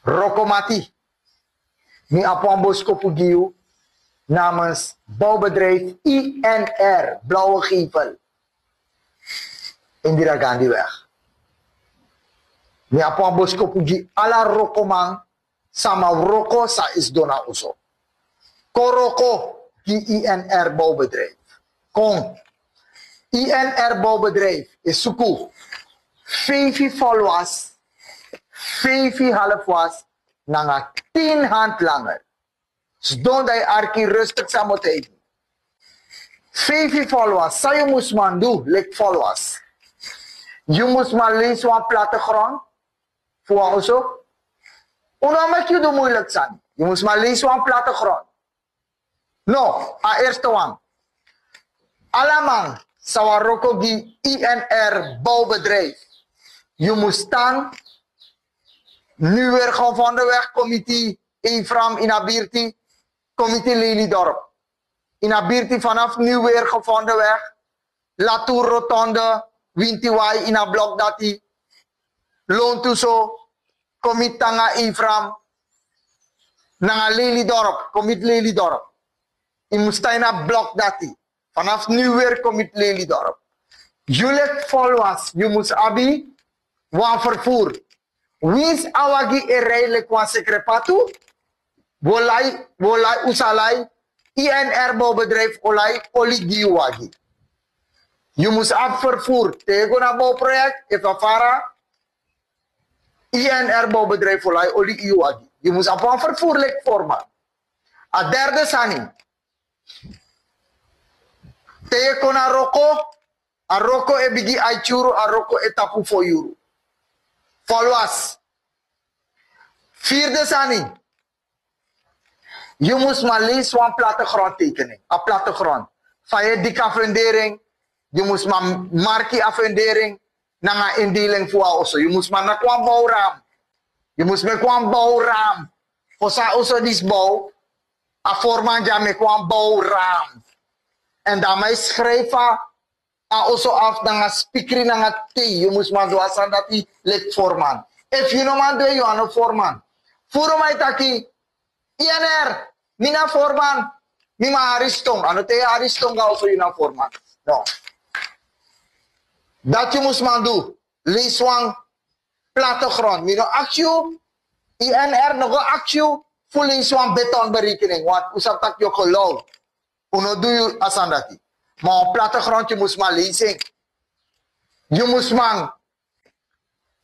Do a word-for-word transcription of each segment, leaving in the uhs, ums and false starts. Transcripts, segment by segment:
Rokomati, mi abi wan boskopu gi yu namens bouwbedrijf I N R Blauwe Gevel in Diragandiweg. Mi abi wan boskopu gi ala rokoman, sama wroko san e sidon na oso. Kon wroko gi I N R Bouwbedrijf. Kon. I N R Bouwbedrijf e suku feifi folwas, feifi halfwas nanga tin handlanger. Sidon dan yu arki rustig samen tegen. Feifi folwas, san yu mus man du leki folwas? Yu mus man leisi wan plattegrond fu wan oso. Un no meki yu du moeilijk sani. Yu mus man leisi wan plattegrond. No, a eerste wan. Alaman san wani wroko gi I N R Bouwbedrijf. Yu mus tan Nieuw Weer Gevonden Weg, Comité Efraim in Abirti, Comité Lelydorp. In Abirti vanaf Nieuw Weer Gevonden Weg, Latour Rotonde, Wintiwai in a blok dati, Lontuso, Comité Tanga Efraim, nanga Lelydorp, Comité Lelydorp. Yu mus tan in a blok dati. Vanaf Nieuw Weer Comité Lelydorp. Yu leki folwas, yu mus abi wan vervoer. Winsi a wagi e rij leki wan sekre patu, wi o lai, wi o lai, un sa lai, I N R Bouwbedrijf o lai oli gi yu wagi. Yu mus abi vervoer. Te yu go na bouwproject, efu a fara, I N R Bouwbedrijf o lai oli gi yu wagi. Yu mus abi wan vervoer leki forman. A derde sani. Te yu e kon na wroko, a wroko e bigin aiti yuru, a wroko e tapu fo yuru. Folwas. Vierde sani. Yu mus man leisi wan plattegrondtekening, a plattegrond. Fa yu e diki a fundering, yu mus man marki a fundering, nanga indeling fu a oso. Yu mus man meki wan bouwraam. Yu mus meki wan bouwraam. Fosi a oso disi bouw, a forman dya meki wan bouwraam. Èn dan man e schrijf a oso af nanga spikri nanga tei. Yu mus man du a sani dati leki forman. Efu yu no man du en, yu a no forman. Furu man e taki, I N R, mi na forman. Mi man hari ston. A no te yu hari ston go a oso yu na forman. No. Dati yu mus man du. Leisi wan plattegrond. Mi no aksi yu, I N R no go aksi yu fu leisi wan betonberekening. Want un sabi tak' yu o geloof. Un no du yu a sani dati. Ma wan plattegrond yu mus man leisi en. Yu mus man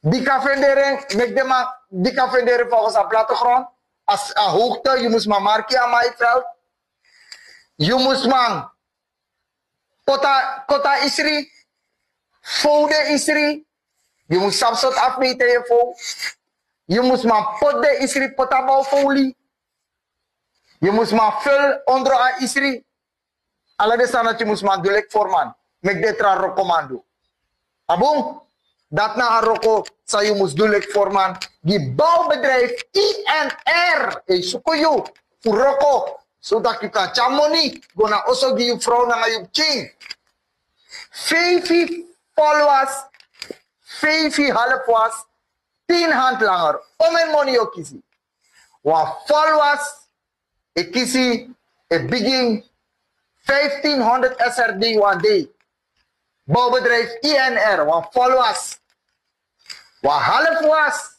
diki a fundering, meki den man diki a fundering volgens a plattegrond. A, a hoogte, yu mus man marki a maaiveld. Yu mus man koti a, koti a isri, fow den isri. Yu mus sabi sortu afmeten yu e fow. Yu mus man poti den isri, poti a bouwfolie. Yu mus man ful ondro a isri. Ala den sani dati yu mus man du leki forman. Meki den tra wrokoman du. A bun, dati na a wroko san yu mus du leki forman gi bouwbedrijf I N R. E suku yu fu wroko, zodat yu kan tyari moni go na oso gi yu frow nanga yu pikin. Feifi folwas, feifi halfwas, tin handlanger. Omeni moni yu o kisi? Wan folwas e kisi, e bigin vijftienhonderd S R D wan dei. Bouwbedrijf I N R, wan folwas. Wan halfwas,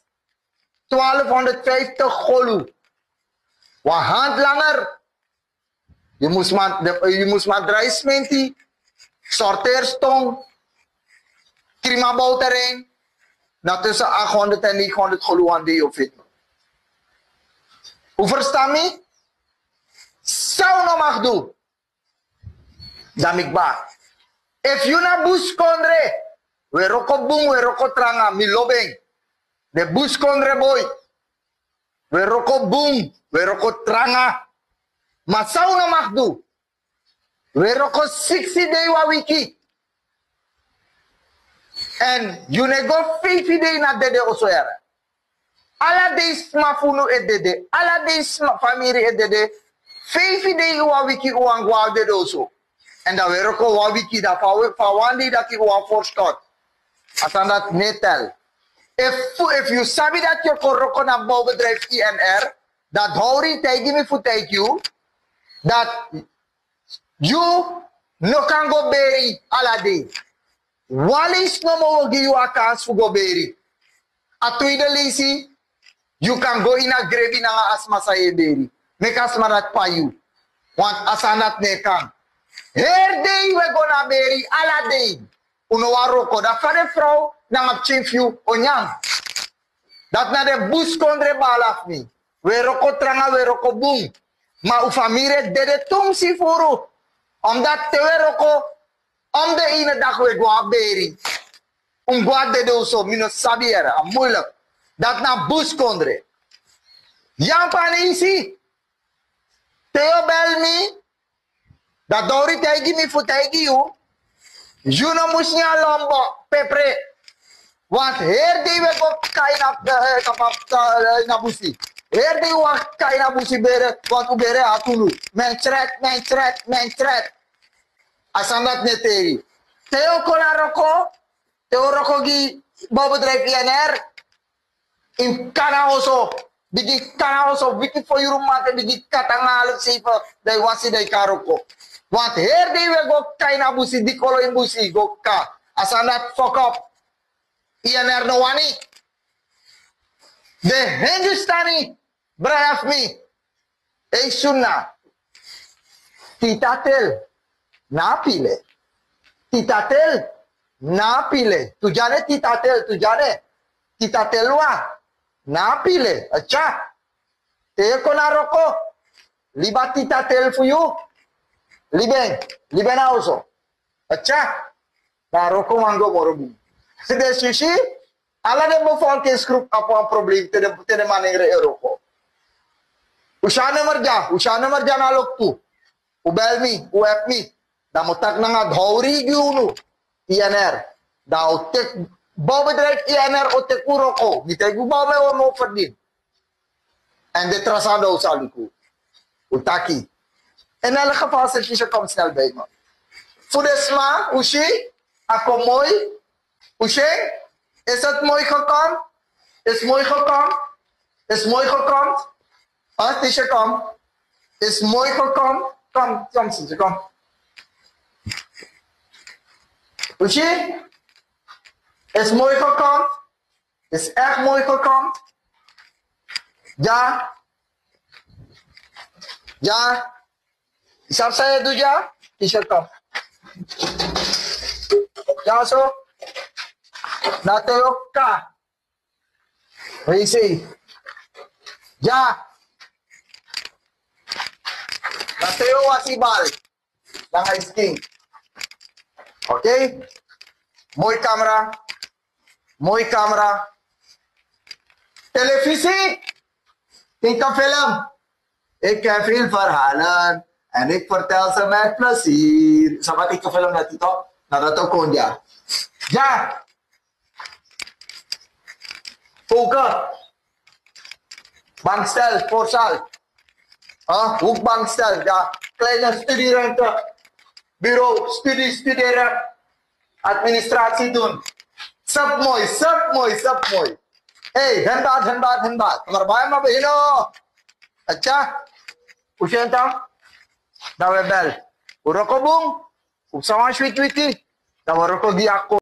twaalfhonderdvijftig golu. Wan handlanger, yu mus man, de, yu mus man drai smenti, sorteerston, krimabouwterrein, na tussen achthonderd en negenhonderd golu wan dei yu o feni. Un ferstan mi? San un no mag du. Dan mi kba. Efu yu na buskondre, un e wroko bun, un e wroko tranga, mi lobi en. Den buskondre boi, un e wroko bun, un e wroko tranga. Ma san un no mag du, un e wroko siksi dei wan wiki. Èn yu no e go feifi dei na dede oso yara. Ala dei sma fu unu e dede, ala dei sma famiri e dede. Feifi dei wan wiki un wani go na dede oso. Èn dan un e wroko wan wiki, dan fa wan dei dati un wani voorschot. A sani dati no e tel. Efu, efu yu sabi dati yu o kon wroko na bowbedrijf I N R, dan hori taigi mi fu taigi yu dati yu no kan go beri ala dei. Wan leisi nomo wi o gi yu a kansi fu go beri. A tweede leisi, yu kan go ini a grebi nanga a sma san yu e beri. Meki a sma dati pai yu. Want a sani dati no e kan. Heri dei wi e go na beri, ala dei. Un no wani wroko, dan fa den frow nanga pikin fu yu o nyan? Dati na den buskondre baala fu mi. Wi e wroko tranga, wi e wroko bun. Ma un famiri e dede tumsi furu. Omdat te wi e wroko, om de ene daki wi e go a beri. Un go a dede oso, mi no sabi yere, a moeilijk. Dati na buskondre. Yan Panisi, te yu o bel mi, dan dori taigi mi fu taigi yu, yu no mus nyan lombo, pepre. Want heri dei wi e go kai na, eh, kapa, eh, na busi. Heri dei wi wani kai na busi bere, want un bere a tulu. Mentret, mentret, mentret. A sani dati no e teri. Te yu o kon na wroko, te yu o wroko gi bowbedrijf I N R, yu kan na oso, bigin kan na oso, wiki fo yuru mamanten bigin kati nanga half zeven, dan yu wasi dan yu kan wroko. Want heri dei wi e go kai na busi, dikolo ini busi, go kaka. A sani dati fuck up. I N R no wani. Den Hindustani, brada fu mi. Ei, Suna. Titatel na pile. Titatel na pile. Tu dyane Titatel, tu dyane. Titatel wan na pile. A tya. Te yu e kon na wroko, libi a Titatel fu yu. Libi en, libi en na oso. A tya. Dan a wroko man go moro bun. Den sisi, ala den bevolkingsgroep abi wan probleem te den, te den manengre e wroko. Un si a nummer dya, un si a nummer dya na loktu. Un bel mi, un app mi. Dan mi o taki nanga hori gi unu. I N R. Dan un o teki, bowbedrijf I N R o teki un wroko. Mi taigi un bowbedrijf un no verdien. En den tra sani dan un sa luku. Un taki. In elk geval, Sisje, kom snel bij me. Fu den sma, un si, a kon moi. Un si, is het mooi gekomen? Is mooi gekomen? Is mooi gekomen? Ah, Sisje, kom. Is mooi gekomen? Kom, kom, Sisje, kom. Un si, is mooi gekomen? Is echt mooi gekomen. Ja. Ja. Yu sabi san yu e du dya? Yu si, kom. Dyaso. Na te yu o kaka. Wi si. Dya. Na te yu o wasi bal. Nanga yu skin. Oké? Moi camera. Moi camera. Televisie. Tinka film. Ik heb veel verhalen. En ik vertel ze met plezier. Sabi tinka film na tito. Na dat ook kon dya. Dya. Koken. Bankstel, voorzaal. Huh? Hoekbankstel, ja. Kleine studieruimte. Bureau, studie, studeren. Administratie doen. Sap moi, sap moi, sap moi. Hey, handbag, handbag, handbag. Maar waar maar beginnen? Atya. Ushenta. Dan we bel. Uroko boom. Upsawan switi witi. Dan we roko gi ako.